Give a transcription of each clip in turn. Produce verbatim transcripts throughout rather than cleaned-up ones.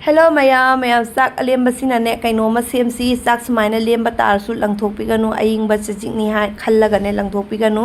Hello ꯃꯌꯥꯝ, ꯃꯌꯥꯝ ꯆꯥꯛ ꯑꯂꯦꯝꯕꯁꯤꯅꯅꯦ ꯀꯩꯅꯣꯝꯃ ꯁꯦꯝꯁꯤ꯫ ꯆꯥꯛ ꯁꯨꯃꯥꯏꯅ ꯂꯦꯝꯕ ꯇꯥꯔꯁꯨ ꯂꯪꯊꯣꯛꯄꯤꯒꯅꯨ, ꯑꯏꯪꯕ ꯆꯖꯤꯛꯅꯤ ꯍꯥꯏ ꯈꯜꯂꯒꯅꯦ ꯂꯪꯊꯣꯛꯄꯤꯒꯅꯨ꯫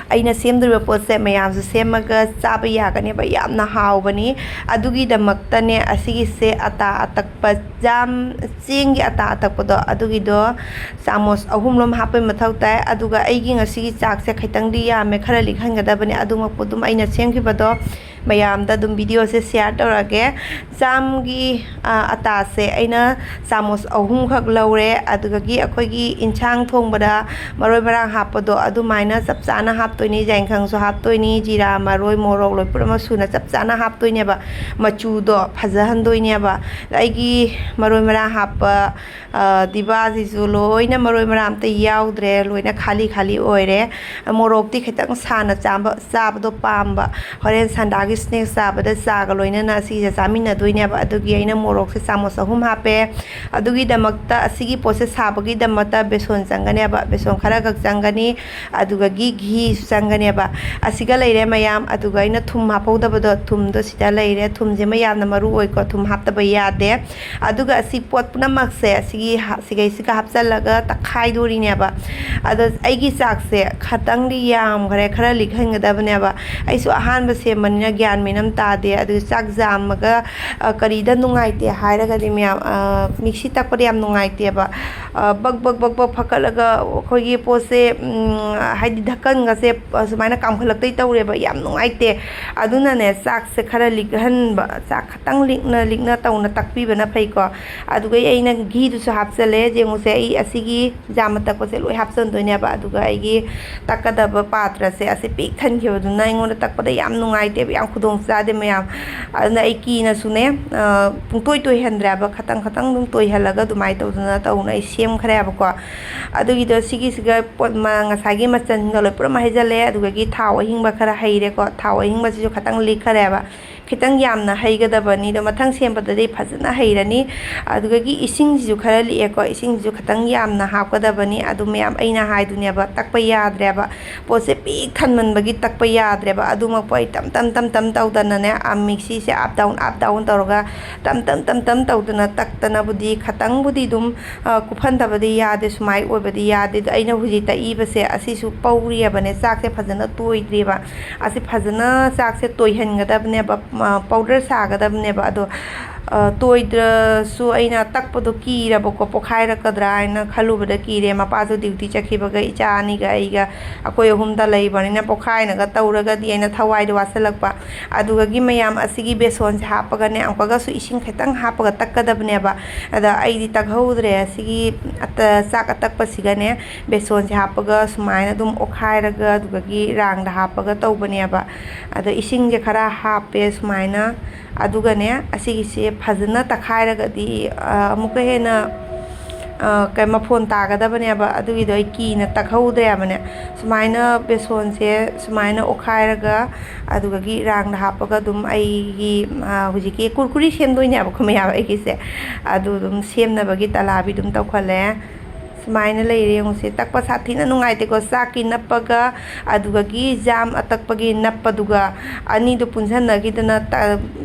ꯑꯩꯅ ꯁꯦꯝꯗꯣꯔꯤꯕ ꯄꯣꯠꯁꯦ ꯃꯌꯥꯝꯁꯨ ꯁꯦꯝꯃꯒ ꯆꯥꯕ ꯌꯥꯒꯅꯦꯕ, ꯌꯥꯝꯅ ꯍꯥꯎꯕꯅꯤ꯫ ꯑꯗꯨꯒꯤꯗꯃꯛꯇꯅꯦ ꯑꯁꯤꯒꯤꯁꯦ ꯑꯇꯥ ꯑꯇꯛꯄ, ꯖꯥꯝ, ꯆꯦꯡꯒꯤ ꯑꯇꯥ ꯑꯇꯛꯄꯗꯣ, ꯑꯗꯨꯒꯤꯗꯣ ꯆꯥꯃꯁ ꯑꯍꯨꯝꯂꯣꯝ ꯍꯥꯞꯄꯩ ꯃꯊꯧ ꯇꯥꯏ꯫ ꯑꯗꯨꯒ ꯑꯩꯒꯤ ꯉꯁꯤꯒꯤ ꯆꯥꯛꯁꯦ ꯈꯤꯇꯪꯗꯤ ꯌꯥꯝꯃꯦ, ꯈꯔ ꯂꯤꯛꯍꯟꯒꯗꯕꯅꯤ꯫ ꯑꯗꯨꯃꯛꯄꯨ ꯑꯗꯨꯝ ꯑꯩꯅ ꯁꯦꯝꯈꯤꯕꯗꯣ ꯃꯌꯥꯝꯗ ꯑꯗꯨꯝ ꯚꯤꯗꯤꯑꯣꯁꯦ ꯁꯤꯌꯥꯔ ꯇꯧꯔꯛꯑꯒꯦ꯫ ꯆꯥꯝꯒꯤ, ꯑ, ꯑꯇꯥꯁꯦ ꯑꯩꯅ ꯆꯥꯃꯁ ꯑꯍꯨꯝꯈꯛ ꯂꯧꯔꯦ꯫ ꯑꯗꯨꯗꯒꯤ ꯑꯩꯈꯣꯏꯒꯤ ꯏꯟꯁꯥꯡ ꯊꯣꯡꯕꯗ ꯃꯔꯣꯏ ꯃꯔꯥꯡ ꯍꯥꯞꯄꯗꯣ ꯑꯗꯨꯃꯥꯏꯅ ꯆꯞ ꯆꯥꯅ ꯍꯥꯞꯇꯣꯏꯅꯤ꯫ ꯌꯥꯏꯈꯪꯁꯨ ꯍꯥꯞꯇꯣꯏꯅꯤ, ꯖꯤꯔꯥ, ꯃꯔꯣꯏ, ꯃꯣꯔꯣꯛ ꯂꯣꯏ ꯄꯨꯝꯅꯃꯛ ꯁꯨꯅ ꯆꯞ ꯆꯥꯅ ꯍꯥꯞꯇꯣꯏꯅꯦꯕ꯫ ꯃꯆꯨꯗꯣ ꯐꯖꯍꯟꯗꯣꯏꯅꯦꯕ꯫ ꯑꯩꯒꯤ ꯃꯔꯣꯏ ꯃꯔꯥꯡ ꯍꯥꯞꯄ, ꯑ, ꯗꯤꯕꯥꯁꯤꯁꯨ ꯂꯣꯏꯅ ꯃꯔꯣꯏ ꯃꯔꯥꯡ ꯑꯝꯇ ꯌꯥꯎꯗ꯭ꯔꯦ, ꯂꯣꯏꯅ ꯈꯥꯂꯤ ꯈꯥꯂꯤ ꯑꯣꯏꯔꯦ꯫ ꯃꯣꯔꯣꯛꯇꯤ ꯈꯤꯇꯪ ꯁꯥꯅ ꯆꯥꯕ, ꯆꯥꯕꯗꯣ ꯄꯥꯝꯕ꯫ ꯍꯣꯔꯦꯟ ꯁꯟꯗꯥꯒꯤ ꯁ꯭ꯅꯦꯛꯁ ꯆꯥꯕꯗ ꯆꯥꯒ ꯂꯣꯏꯅꯅ ꯁꯤꯁꯦ ꯆꯥꯃꯤꯟꯅꯗꯣꯏꯅꯦꯕ꯫ ꯑꯗꯨꯒꯤ ꯑꯩꯅ ꯃꯣꯔꯣꯛꯁꯦ ꯆꯥꯃꯁ ꯑꯍꯨꯝ ꯍꯥꯞꯄꯦ꯫ ꯑꯗꯨꯒꯤꯗꯃꯛꯇ, ꯑꯁꯤꯒꯤ ꯄꯣꯠꯁꯦ ꯁꯥꯕꯒꯤꯗꯃꯛꯇ ꯕꯦꯁꯣꯟ ꯆꯪꯒꯅꯦꯕ, ꯕꯦꯁꯣꯟ ꯈꯔ ꯈꯛ ꯆꯪꯒꯅꯤ꯫ ꯑꯗꯨꯗꯒꯤ ꯘꯤꯁꯨ ꯆꯪꯒꯅꯦꯕ꯫ ꯑꯁꯤꯒ ꯂꯩꯔꯦ ꯃꯌꯥꯝ꯫ ꯑꯗꯨꯒ ꯑꯩꯅ ꯊꯨꯝ ꯍꯥꯞꯍꯧꯗꯕꯗꯣ, ꯊꯨꯝꯗꯣ ꯁꯤꯗ ꯂꯩꯔꯦ꯫ ꯊꯨꯝꯁꯤꯃ ꯌꯥꯝꯅ ꯃꯔꯨ ꯑꯣꯏꯀꯣ, ꯊꯨꯝ ꯍꯥꯞꯇꯕ ꯌꯥꯗꯦ꯫ ꯑꯗꯨꯒ ꯑꯁꯤ ꯄꯣꯠ ꯄꯨꯝꯅꯃꯛꯁꯦ ꯑꯁꯤꯒꯤ ꯍꯥ-, ꯁꯤꯒꯩꯁꯤꯒ ꯍꯥꯞꯆꯜꯂꯒ ꯇꯛꯈꯥꯏꯗꯣꯔꯤꯅꯦꯕ꯫ ꯑꯗꯣ ꯑꯩꯒꯤ ꯆꯥꯛꯁꯦ ꯈꯇꯪꯗꯤ ꯌꯥꯝꯈ꯭ꯔꯦ, ꯈꯔ ꯂꯤꯛꯍꯟꯒꯗꯕꯅꯦꯕ꯫ ꯑꯩꯁꯨ ꯑꯍꯥꯟꯕ ꯁꯦꯝꯕꯅꯤꯅ ꯒ꯭ꯌꯥꯟ ꯃꯦꯟ ꯑꯃ ꯇꯥꯗꯦ꯫ ꯑꯗꯨ ꯆꯥꯛ ꯌꯥꯝꯃꯒ, ꯑ, ꯀꯔꯤꯗ ꯅꯨꯡꯉꯥꯏꯇꯦ ꯍꯥꯏꯔꯒꯗꯤ ꯃꯌꯥꯝ, ꯑ, ꯃꯤꯛꯁꯤ ꯇꯛꯄꯗ ꯌꯥꯝ ꯅꯨꯡꯉꯥꯏꯇꯦꯕ꯫ ꯑ, ꯕꯛ ꯕꯛ ꯕꯛ ꯕꯛ ꯐꯀꯠꯂꯒ ꯑꯩꯈꯣꯏꯒꯤ ꯄꯣꯠꯁꯦ, ꯎꯝ, ꯍꯥꯏꯗꯤ ꯙꯀꯟꯒꯁꯦ ꯑꯁꯨꯃꯥꯏꯅ ꯀꯥꯝꯈꯠꯂꯛꯇꯣꯏ ꯇꯧꯔꯦꯕ, ꯌꯥꯝ ꯅꯨꯡꯉꯥꯏꯇꯦ꯫ ꯑꯗꯨꯅꯅꯦ, ꯆꯥꯛꯁꯦ ꯈꯔ ꯂꯤꯛꯍꯟꯕ, ꯆꯥꯛ ꯈꯇꯪ ꯂꯤꯛꯅ ꯂꯤꯛꯅ ꯇꯧꯅ ꯇꯛꯄꯤꯕꯅ ꯐꯩꯀꯣ꯫ ꯑꯗꯨꯒ ꯑꯩꯅ ꯘꯤꯗꯨꯁꯨ ꯍꯥꯞꯆꯜꯂꯦ꯫ ꯌꯦꯡꯉꯨꯁꯦ, ꯑꯩ ꯑꯁꯤꯒꯤ ꯖꯥꯝ ꯑꯇꯛꯄꯁꯦ ꯂꯣꯏ ꯍꯥꯞꯆꯟꯗꯣꯏꯅꯦꯕ꯫ ꯑꯗꯨꯒ ꯑꯩꯒꯤ ꯇꯛꯀꯗꯕ ꯄꯥꯇ꯭ꯔꯁꯦ ꯑꯁꯤ ꯄꯤꯛ ꯊꯟꯈꯤꯕꯗꯨꯅ ꯑꯩꯉꯣꯟꯗ ꯇꯛꯄꯗ ꯌꯥꯝ ꯅꯨꯡꯉꯥꯏꯇꯦꯕ, ꯌꯥꯝ ꯈꯨꯗꯣꯡ ꯆꯥꯗꯦ ꯃꯌꯥꯝ꯫ ꯑꯗꯨꯅ ꯑꯩ ꯀꯤꯅꯁꯨꯅꯦ, ꯑ, ꯄꯨꯡꯇꯣꯏ ꯇꯣꯏꯍꯟꯗ꯭ꯔꯦꯕ, ꯈꯇꯪ ꯈꯇꯪ ꯑꯗꯨꯝ ꯇꯣꯏꯍꯜꯂꯒ ꯑꯗꯨꯃꯥꯏꯅ ꯇꯧꯗꯅ ꯇꯧꯅ ꯑꯩ ꯁꯦꯝꯈ꯭ꯔꯦꯕꯀꯣ꯫ ꯑꯗꯨꯒꯤꯗꯣ ꯁꯤꯒꯤꯁꯤꯒ ꯄꯣꯠ ꯃ-, ꯉꯁꯥꯏꯒꯤ ꯃꯆꯜꯁꯤꯡꯗꯣ ꯂꯣꯏ ꯄꯨꯔꯝ ꯍꯩꯖꯜꯂꯦ꯫ ꯑꯗꯨꯗꯒꯤ ꯊꯥꯎ ꯑꯍꯤꯡꯕ ꯈꯔ ꯍꯩꯔꯦꯀꯣ꯫ ꯊꯥꯎ ꯑꯍꯤꯡꯕꯁꯤꯁꯨ ꯈꯇꯪ ꯂꯤꯛꯈꯔꯦꯕ꯫ ꯈꯤꯇꯪ ꯌꯥꯝꯅ ꯍꯩꯒꯗꯕꯅꯤ꯫ ꯑꯗꯣ ꯃꯊꯪ ꯁꯦꯝꯕꯗꯗꯤ ꯐꯖꯅ ꯍꯩꯔꯅꯤ꯫ ꯑꯗꯨꯗꯒꯤ ꯏꯁꯤꯡꯁꯤꯁꯨ ꯈꯔ ꯂꯤꯛꯑꯦꯀꯣ, ꯏꯁꯤꯡꯁꯤꯁꯨ ꯈꯤꯇꯪ ꯌꯥꯝꯅ ꯍꯥꯞꯀꯗꯕꯅꯤ꯫ ꯑꯗꯨ ꯃꯌꯥꯝ ꯑꯩꯅ ꯍꯥꯏꯗꯨꯅꯦꯕ, ꯇꯛꯄ ꯌꯥꯗ꯭ꯔꯦꯕ꯫ ꯄꯣꯠꯁꯦ ꯄꯤꯛ ꯊꯟꯃꯟꯕꯒꯤ ꯇꯛꯄ ꯌꯥꯗ꯭ꯔꯦꯕ꯫ ꯑꯗꯨꯃꯛꯄꯨ ꯑꯩ ꯇꯝ ꯇꯝ ꯇꯝ ꯇꯝ ꯇꯧꯗꯅꯅꯦ, ꯑ, ꯃꯤꯛꯁꯤꯁꯦ up down, up down ꯇꯧꯔꯒ ꯇꯝ ꯇꯝ ꯇꯝ ꯇꯝ ꯇꯧꯗꯅ ꯇꯛꯇꯅꯕꯨꯗꯤ ꯈꯇꯪꯕꯨꯗꯤ ꯑꯗꯨꯝ, ꯑ, ꯀꯨꯞꯍꯟꯗꯕꯗꯤ ꯌꯥꯗꯦ, ꯁꯨꯃꯥꯏ ꯑꯣꯏꯕꯗꯤ ꯌꯥꯗꯦ꯫ ꯑꯗꯣ ꯑꯩꯅ ꯍꯧꯖꯤꯛ ꯇꯛꯏꯕꯁꯦ ꯑꯁꯤꯁꯨ ꯄꯧꯔꯤꯑꯕꯅꯦ, ꯆꯥꯛꯁꯦ ꯐꯖꯅ ꯇꯣꯏꯗ꯭ꯔꯤꯕ꯫ ꯑꯁꯤ ꯐꯖꯅ ꯆꯥꯛꯁꯦ ꯇꯣꯏꯍꯟꯒꯗꯕꯅꯦꯕ, ꯑ, powder ꯁꯥꯒꯗꯕꯅꯦꯕ꯫ ꯑꯗꯣ, ꯑ, ꯇꯣꯏꯗ꯭ꯔꯁꯨ ꯑꯩꯅ ꯇꯛꯄꯗꯣ ꯀꯤꯔꯕꯀꯣ, ꯄꯣꯛꯈꯥꯏꯔꯛꯀꯗ꯭ꯔꯥ ꯍꯥꯏꯅ ꯈꯜꯂꯨꯕꯗ ꯀꯤꯔꯦ꯫ ꯃꯄꯥꯁꯨ duty ꯆꯠꯈꯤꯕꯒ ꯏꯆꯥ ꯑꯅꯤꯒ ꯑꯩꯒ, ꯑꯩꯈꯣꯏ ꯑꯍꯨꯝꯗ ꯂꯩꯕꯅꯤꯅ ꯄꯣꯛꯈꯥꯏꯅꯒ ꯇꯧꯔꯒꯗꯤ ꯑꯩꯅ ꯊꯋꯥꯏꯗꯣ ꯋꯥꯁꯜꯂꯛꯄ꯫ ꯑꯗꯨꯗꯒꯤ ꯃꯌꯥꯝ ꯑꯁꯤꯒꯤ ꯕꯦꯁꯣꯟꯁꯦ ꯍꯥꯞꯄꯒꯅꯦ, ꯑꯃꯨꯛꯀꯁꯨ ꯏꯁꯤꯡ ꯈꯤꯇꯪ ꯍꯥꯞꯄꯒ ꯇꯛꯀꯗꯕꯅꯦꯕ꯫ ꯑꯗ ꯑꯩꯗꯤ ꯇꯛꯍꯧꯗ꯭ꯔꯦ꯫ ꯑꯁꯤꯒꯤ ꯑꯇ-, ꯆꯥꯛ ꯑꯇꯛꯄꯁꯤꯒꯅꯦ, ꯕꯦꯁꯣꯟꯁꯦ ꯍꯥꯞꯄꯒ ꯁꯨꯃꯥꯏꯅ ꯑꯗꯨꯝ ꯑꯣꯠꯈꯥꯏꯔꯒ, ꯑꯗꯨꯗꯒꯤ ꯔꯥꯡꯗ ꯍꯥꯞꯄꯒ ꯇꯧꯕꯅꯦꯕ꯫ ꯑꯗꯣ ꯏꯁꯤꯡꯁꯦ ꯈꯔ ꯍꯥꯞꯄꯦ ꯁꯨꯃꯥꯏꯅ꯫ ꯑꯗꯨꯒꯅꯦ, ꯑꯁꯤꯒꯤꯁꯦ ꯐꯖꯅ ꯇꯛꯈꯥꯏꯔꯒꯗꯤ, ꯑ, ꯑꯃꯨꯛꯀ ꯍꯦꯟꯅ, ꯑ, ꯀꯩ, ꯃꯐꯣꯟ ꯇꯥꯒꯗꯕꯅꯦꯕ꯫ ꯑꯗꯨꯒꯤꯗꯣ ꯑꯩ ꯀꯤꯅ ꯇꯛꯍꯧꯗ꯭ꯔꯦꯕꯅꯦ꯫ ꯁꯨꯃꯥꯏꯅ ꯕꯦꯁꯣꯟꯁꯦ ꯁꯨꯃꯥꯏꯅ ꯑꯣꯠꯈꯥꯏꯔꯒ, ꯑꯗꯨꯗꯒꯤ ꯔꯥꯡꯗ ꯍꯥꯞꯄꯒ ꯑꯗꯨꯝ ꯑꯩꯒꯤ, ꯑ, ꯍꯧꯖꯤꯛꯀꯤ ꯀꯨꯔꯀꯨꯔꯤ ꯁꯦꯝꯗꯣꯏꯅꯦꯕꯀꯣ ꯃꯌꯥꯝ ꯑꯩꯒꯤꯁꯦ꯫ ꯑꯗꯨ ꯑꯗꯨꯝ ꯁꯦꯝꯅꯕꯒꯤ ꯇꯂꯥꯕꯤ ꯑꯗꯨꯝ ꯇꯧꯈꯠꯂꯦ꯫ ꯁꯨꯃꯥꯏꯅ ꯂꯩꯔꯦ ꯌꯦꯡꯉꯨꯁꯦ꯫ ꯇꯛꯄ ꯁꯥꯊꯤꯅ ꯅꯨꯡꯉꯥꯏꯇꯦꯀꯣ꯫ ꯆꯥꯛꯀꯤ ꯅꯞꯄꯒ, ꯑꯗꯨꯗꯒꯤ ꯖꯥꯝ ꯑꯇꯛꯄꯒꯤ ꯅꯞꯄꯗꯨꯒ ꯑꯅꯤꯗꯨ ꯄꯨꯟꯁꯟꯅꯈꯤꯗꯅ ꯇ-,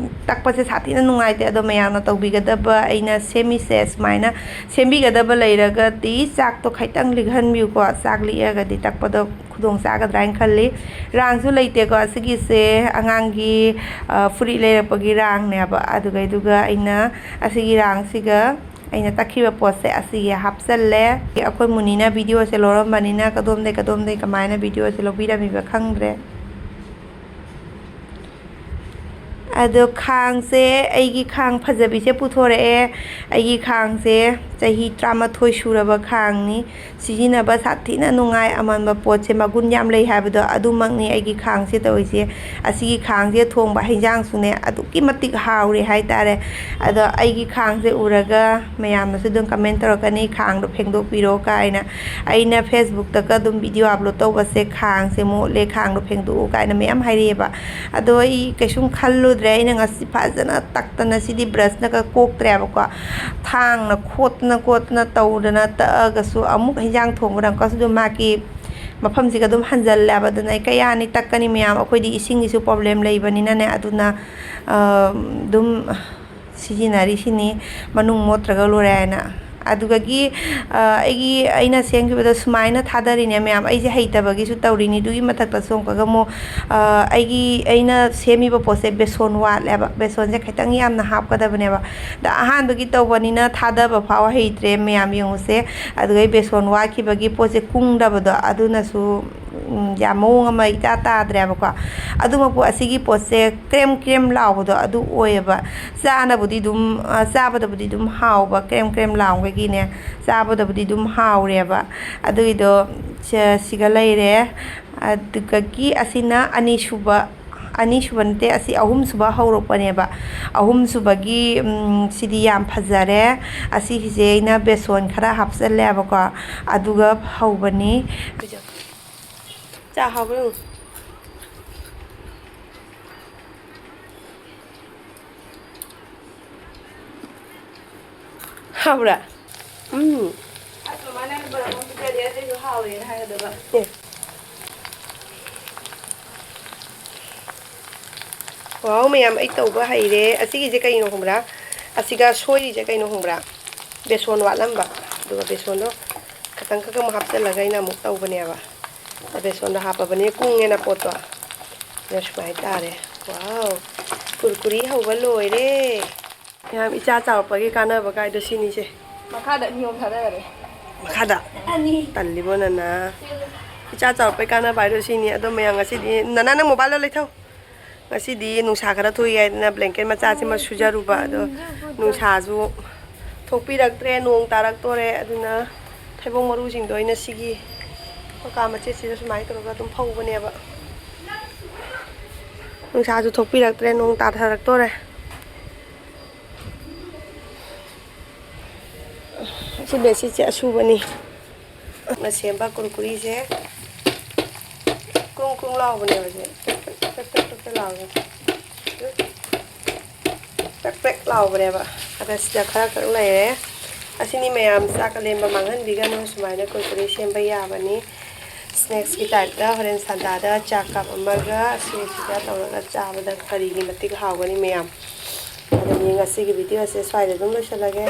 ꯇꯛꯄꯁꯦ ꯁꯥꯊꯤꯅ ꯅꯨꯡꯉꯥꯏꯇꯦ꯫ ꯑꯗꯣ ꯃꯌꯥꯝꯅ ꯇꯧꯕꯤꯒꯗꯕ, ꯑꯩꯅ ꯁꯦꯝꯃꯤꯁꯦ ꯁꯨꯃꯥꯏꯅ ꯁꯦꯝꯕꯤꯒꯗꯕ ꯂꯩꯔꯒꯗꯤ ꯆꯥꯛꯇꯣ ꯈꯤꯇꯪ ꯂꯤꯛꯍꯟꯕꯤꯌꯨꯀꯣ꯫ ꯆꯥꯛ ꯂꯤꯛꯑꯒꯗꯤ ꯇꯛꯄꯗꯣ ꯈꯨꯗꯣꯡ ꯆꯥꯒꯗ꯭ꯔꯥ ꯍꯥꯏꯅ ꯈꯜꯂꯤ꯫ ꯔꯥꯡꯁꯨ ꯂꯩꯇꯦꯀꯣ꯫ ꯑꯁꯤꯒꯤꯁꯦ ꯑꯉꯥꯡꯒꯤ, ꯑ, ꯐꯨꯔꯤꯠ ꯂꯩꯔꯛꯄꯒꯤ ꯔꯥꯡꯅꯦꯕ꯫ ꯑꯗꯨꯒꯩꯗꯨꯒ ꯑꯩꯅ ꯑꯁꯤꯒꯤ ꯔꯥꯡꯁꯤꯒ ꯑꯩꯅ ꯇꯛꯈꯤꯕ ꯄꯣꯠꯁꯦ ꯑꯁꯤꯒꯤ ꯍꯥꯞꯆꯜꯂꯦ꯫ ꯑꯩꯈꯣꯏ ꯃꯨꯅꯤꯅ videoꯁꯦ ꯂꯧꯔꯝꯕꯅꯤꯅ ꯀꯗꯣꯝꯗꯩ ꯀꯗꯣꯝꯗꯩ ꯀꯃꯥꯏꯅ videoꯁꯦ ꯂꯧꯕꯤꯔꯝꯃꯤꯕ ꯈꯪꯗ꯭ꯔꯦ꯫ ꯑꯗꯣ ꯈꯥꯡꯁꯦ, ꯑꯩꯒꯤ ꯈꯥꯡ ꯐꯖꯕꯤꯁꯦ ꯄꯨꯊꯣꯔꯛꯑꯦ꯫ ꯑꯩꯒꯤ ꯈꯥꯡꯁꯦ ꯆꯍꯤ ꯇꯔꯥꯃꯥꯊꯣꯏ ꯁꯨꯔꯕ ꯈꯥꯡꯅꯤ꯫ ꯁꯤꯖꯤꯟꯅꯕ ꯁꯥꯊꯤꯅ ꯅꯨꯡꯉꯥꯏ꯫ ꯑꯃꯟꯕ ꯄꯣꯠꯁꯦ ꯃꯒꯨꯟ ꯌꯥꯝ ꯂꯩ ꯍꯥꯏꯕꯗꯣ ꯑꯗꯨꯃꯛꯅꯤ ꯑꯩꯒꯤ ꯈꯥꯡꯁꯦ ꯇꯧꯔꯤꯁꯦ꯫ ꯑꯁꯤꯒꯤ ꯈꯥꯡꯁꯦ ꯊꯣꯡꯕ ꯍꯤꯟꯖꯥꯡꯁꯨꯅꯦ ꯑꯗꯨꯛꯀꯤ ꯃꯇꯤꯛ ꯍꯥꯎꯔꯦ ꯍꯥꯏꯇꯥꯔꯦ꯫ ꯑꯗꯣ ꯑꯩꯒꯤ ꯈꯥꯡꯁꯦ ꯎꯔꯒ ꯃꯌꯥꯝꯅꯁꯨ ꯑꯗꯨꯝ comment ꯇꯧꯔꯛꯀꯅꯤ, "ꯈꯥꯡꯗꯣ ꯐꯦꯡꯗꯣꯛꯄꯤꯔꯣ" ꯀꯥꯏꯅ꯫ ꯑꯩꯅ Facebookꯇꯒ ꯑꯗꯨꯝ video upload ꯇꯧꯕꯁꯦ, "ꯈꯥꯡꯁꯦ ꯃꯣꯠꯂꯦ, ꯈꯥꯡꯗꯣ ꯐꯦꯡꯗꯣꯛꯎ" ꯀꯥꯏꯅ ꯃꯌꯥꯝ ꯍꯥꯏꯔꯛꯑꯦꯕ꯫ ꯑꯗꯣ ꯑꯩ ꯀꯩꯁꯨꯝ ꯈꯜꯂꯨꯗ꯭ꯔꯦ꯫ ꯑꯩꯅ ꯉꯁꯤ ꯐꯖꯅ ꯇꯛꯇꯅ, ꯁꯤꯗꯤ ꯕ꯭ꯔꯁꯅꯒ ꯀꯣꯛꯇ꯭ꯔꯦꯕꯀꯣ꯫ ꯊꯥꯡꯅ ꯈꯣꯠꯇꯅ ꯈꯣꯠꯇꯅ ꯇꯧꯗꯅ ꯇꯛꯑꯒꯁꯨ ꯑꯃꯨꯛ ꯍꯤꯟꯖꯥꯡ ꯊꯣꯡꯕꯗ ꯑꯃꯨꯛꯀꯁꯨ ꯑꯗꯨꯝ ꯃꯥꯒꯤ ꯃꯐꯝꯁꯤꯒ ꯑꯗꯨꯝ ꯍꯟꯖꯜꯂꯦꯕ꯫ ꯑꯗꯨꯅ ꯑꯩ ꯀꯌꯥꯅꯤ ꯇꯛꯀꯅꯤ ꯃꯌꯥꯝ? ꯑꯩꯈꯣꯏꯗꯤ ꯏꯁꯤꯡꯒꯤꯁꯨ ꯄ꯭ꯔꯣꯕ꯭ꯂꯦꯝ ꯂꯩꯕꯅꯤꯅꯅꯦ꯫ ꯑꯗꯨꯅ, ꯑ, ꯑꯗꯨꯝ ꯁꯤꯖꯤꯟꯅꯔꯤꯁꯤꯅꯤ, ꯃꯅꯨꯡ ꯃꯣꯠꯇ꯭ꯔꯒ ꯂꯣꯏꯔꯦ ꯍꯥꯏꯅ꯫ ꯑꯗꯨꯗꯒꯤ, ꯑ, ꯑꯩꯒꯤ, ꯑꯩꯅ ꯁꯦꯝꯈꯤꯕꯗꯣ ꯁꯨꯃꯥꯏꯅ ꯊꯥꯗꯔꯤꯅꯦ ꯃꯌꯥꯝ꯫ ꯑꯩꯁꯦ ꯍꯩꯇꯕꯒꯤꯁꯨ ꯇꯧꯔꯤꯅꯤ꯫ ꯑꯗꯨꯒꯤ ꯃꯊꯛꯇꯁꯨ ꯑꯃꯨꯛꯀꯒ ꯑꯃꯨꯛ, ꯑ, ꯑꯩꯒꯤ, ꯑꯩꯅ ꯁꯦꯝꯃꯤꯕ ꯄꯣꯠꯁꯦ ꯕꯦꯁꯣꯟ ꯋꯥꯠꯂꯦꯕ꯫ ꯕꯦꯁꯣꯟꯁꯦ ꯈꯤꯇꯪ ꯌꯥꯝꯅ ꯍꯥꯞꯀꯗꯕꯅꯦꯕ꯫ ꯑꯗ ꯑꯍꯥꯟꯕꯒꯤ ꯇꯧꯕꯅꯤꯅ ꯊꯥꯗꯕ ꯐꯥꯎ ꯍꯩꯇ꯭ꯔꯦ ꯃꯌꯥꯝ, ꯌꯦꯡꯉꯨꯁꯦ꯫ ꯑꯗꯨꯒ ꯑꯩ ꯕꯦꯁꯣꯟ ꯋꯥꯠꯈꯤꯕꯒꯤ ꯄꯣꯠꯁꯦ ꯀꯨꯡꯗꯕꯗꯣ, ꯑꯗꯨꯅꯁꯨ ꯎꯝ, ꯌꯥꯝ ꯃꯑꯣꯡ ꯑꯃ ꯏꯇꯥ ꯇꯥꯗ꯭ꯔꯦꯕꯀꯣ꯫ ꯑꯗꯨꯃꯛꯄꯨ ꯑꯁꯤꯒꯤ ꯄꯣꯠꯁꯦ ꯀ꯭ꯔꯦꯝ ꯀ꯭ꯔꯦꯝ ꯂꯥꯎꯕꯗꯣ ꯑꯗꯨ ꯑꯣꯏꯌꯦꯕ꯫ ꯆꯥꯅꯕꯨꯗꯤ ꯑꯗꯨꯝ, ꯑ, ꯆꯥꯕꯗꯕꯨꯗꯤ ꯑꯗꯨꯝ ꯍꯥꯎꯕ, ꯀ꯭ꯔꯦꯝ ꯀ꯭ꯔꯦꯝ ꯂꯥꯎꯕꯒꯤꯅꯦ, ꯆꯥꯕꯗꯕꯨꯗꯤ ꯑꯗꯨꯝ ꯍꯥꯎꯔꯦꯕ꯫ ꯑꯗꯨꯒꯤꯗꯣ ꯁ-, ꯁꯤꯒ ꯂꯩꯔꯦ꯫ ꯑꯗꯨꯗꯒꯤ ꯑꯁꯤꯅ ꯑꯅꯤꯁꯨꯕ, ꯑꯅꯤꯁꯨꯕ ꯅꯠꯇꯦ, ꯑꯁꯤ ꯑꯍꯨꯝꯁꯨꯕ ꯍꯧꯔꯛꯄꯅꯦꯕ꯫ ꯑꯍꯨꯝꯁꯨꯕꯒꯤ, ꯎꯝ, ꯁꯤꯗꯤ ꯌꯥꯝ ꯐꯖꯔꯦ꯫ ꯑꯁꯤꯒꯤꯁꯦ ꯑꯩꯅ ꯕꯦꯁꯣꯟ ꯈꯔ ꯍꯥꯞꯆꯜꯂꯦꯕꯀꯣ, ꯑꯗꯨꯒ ꯍꯧꯕꯅꯤ꯫ ꯆꯥ ꯍꯥꯎꯕ꯭ꯔꯥ ꯌꯦꯡꯉꯨ꯫ ꯍꯥꯎꯕ꯭ꯔꯥ? ꯎꯝ꯫ ꯑꯁ, ꯃꯃꯥꯅ ꯕꯣꯔꯥ ꯑꯃ ꯄꯤꯖꯔꯦ, ꯑꯇꯩꯁꯨ ꯍꯥꯎꯋꯦꯅ ꯍꯥꯏꯒꯗꯕ꯫ ꯑꯦ꯫ ꯋꯥꯎ ꯃꯌꯥꯝ, ꯑꯩ ꯇꯧꯕ ꯍꯩꯔꯦ꯫ ꯑꯁꯤꯒꯤꯁꯦ ꯀꯩꯅꯣ ꯈꯪꯕ꯭ꯔꯥ? ꯑꯁꯤꯒ ꯁꯣꯏꯔꯤꯁꯦ ꯀꯩꯅꯣ ꯈꯪꯕ꯭ꯔꯥ? ꯕꯦꯁꯣꯟ ꯋꯥꯠꯂꯝꯕ꯫ ꯑꯗꯨꯒ ꯕꯦꯁꯣꯟꯗꯣ ꯈꯇꯪ ꯈꯛ ꯑꯃꯨꯛ ꯍꯥꯞꯆꯜꯂꯒ ꯑꯩꯅ ꯑꯃꯨꯛ ꯇꯧꯕꯅꯦꯕ꯫ ꯕꯦꯁꯣꯟꯗꯣ ꯍꯥꯞꯄꯕꯅꯤꯅ ꯀꯨꯡꯉꯦꯅ ꯄꯣꯠꯇꯣ꯫ ꯑꯗꯨꯅ ꯁꯨꯃꯥꯏꯅ ꯇꯥꯔꯦ꯫ ꯋꯥꯎ! ꯀꯨꯔꯀꯨꯔꯤ ꯍꯧꯕ ꯂꯣꯏꯔꯦ꯫ ꯌꯥꯝ ꯏꯆꯥ ꯆꯥꯎꯔꯛꯄꯒꯤ ꯀꯥꯟꯅꯕ ꯀꯥꯏꯗꯣ ꯁꯤꯅꯤꯁꯦ꯫ ꯃꯈꯥꯗ ꯑꯅꯤ ꯑꯍꯨꯝ ꯊꯥꯗꯈꯔꯦ꯫ ꯃꯈꯥꯗ? ꯑꯅꯤ꯫ ꯇꯜꯂꯤꯕꯣ ꯅꯅꯥ? ꯏꯆꯥ ꯆꯥꯎꯔꯛꯄꯩ ꯀꯥꯟꯅꯕ ꯍꯥꯏꯗꯣ ꯁꯤꯅꯤ꯫ ꯑꯗꯣ ꯃꯌꯥꯝ ꯉꯁꯤꯗꯤ, ꯅꯅꯥ, ꯅꯪ ꯃꯣꯕꯥꯏꯜꯗꯣ ꯂꯩꯊꯧ꯫ ꯉꯁꯤꯗꯤ ꯅꯨꯡꯁꯥ ꯈꯔ ꯊꯣꯛꯏ ꯍꯥꯏꯗꯅ ꯕ꯭ꯂꯦꯡꯀꯦꯠ ꯃꯆꯥꯁꯤꯃ ꯁꯨꯖꯔꯨꯕ꯫ ꯑꯗꯣ ꯅꯨꯡꯁꯥꯁꯨ ꯊꯣꯛꯄꯤꯔꯛꯇ꯭ꯔꯦ, ꯅꯣꯡ ꯇꯥꯔꯛꯇꯣꯔꯦ꯫ ꯑꯗꯨꯅ ꯊꯩꯕꯣꯡ ꯃꯔꯨꯁꯤꯡꯗꯣ ꯑꯩꯅ ꯁꯤꯒꯤ ꯃꯀꯥ ꯃꯆꯦꯠꯁꯤꯗ ꯁꯨꯃꯥꯏꯅ ꯇꯧꯔꯒ ꯑꯗꯨꯝ ꯐꯧꯕꯅꯦꯕ꯫ ꯅꯨꯡꯁꯥꯁꯨ ꯊꯣꯛꯄꯤꯔꯛꯇ꯭ꯔꯦ, ꯅꯣꯡ ꯇꯥꯊꯔꯛꯇꯣꯔꯦ꯫ ꯁꯤ ꯕꯦꯁꯤꯠꯁꯦ ꯑꯁꯨꯕꯅꯤ꯫ ꯅ ꯁꯦꯝꯕ ꯀꯨꯔꯀꯨꯔꯤꯁꯦ ꯀ꯭ꯔꯨꯡ ꯀ꯭ꯔꯨꯡ ꯂꯥꯎꯕꯅꯦꯕ ꯁꯦ꯫ ꯄꯦꯠ ꯄꯦꯠ ꯄꯦꯠ ꯄꯦꯠ ꯂꯥꯎꯕꯅꯦ꯫ ꯄ꯭ꯔꯦꯛ ꯄ꯭ꯔꯦꯛ ꯂꯥꯎꯕꯅꯦꯕ꯫ ꯑꯗ ꯁꯤꯗ ꯈꯔ ꯈꯛ ꯂꯩꯔꯦ꯫ ꯑꯁꯤꯅꯤ ꯃꯌꯥꯝ, ꯆꯥꯛ ꯑꯂꯦꯝꯕ ꯃꯥꯡꯍꯟꯕꯤꯒꯅꯨ꯫ ꯁꯨꯃꯥꯏꯅ ꯀꯨꯔꯀꯨꯔꯦ ꯁꯦꯝꯕ ꯌꯥꯕꯅꯤ꯫ ꯁ꯭ꯅꯦꯛꯁꯀꯤ ꯇꯥꯏꯞꯇ ꯍꯣꯔꯦꯟ ꯁꯟꯗꯥꯗ ꯆꯥꯛ ꯀꯞ ꯑꯃꯒ ꯁꯤꯡꯁꯤꯒ ꯇꯧꯔꯒ ꯆꯥꯕꯗ ꯀꯔꯤꯒꯤ ꯃꯇꯤꯛ ꯍꯥꯎꯒꯅꯤ ꯃꯌꯥꯝ꯫ ꯑꯗꯨꯗꯤ ꯉꯁꯤꯒꯤ ꯚꯤꯗꯤꯑꯣꯁꯦ ꯁ꯭ꯋꯥꯏꯗ ꯑꯗꯨꯝ ꯂꯣꯏꯁꯤꯜꯂꯒꯦ꯫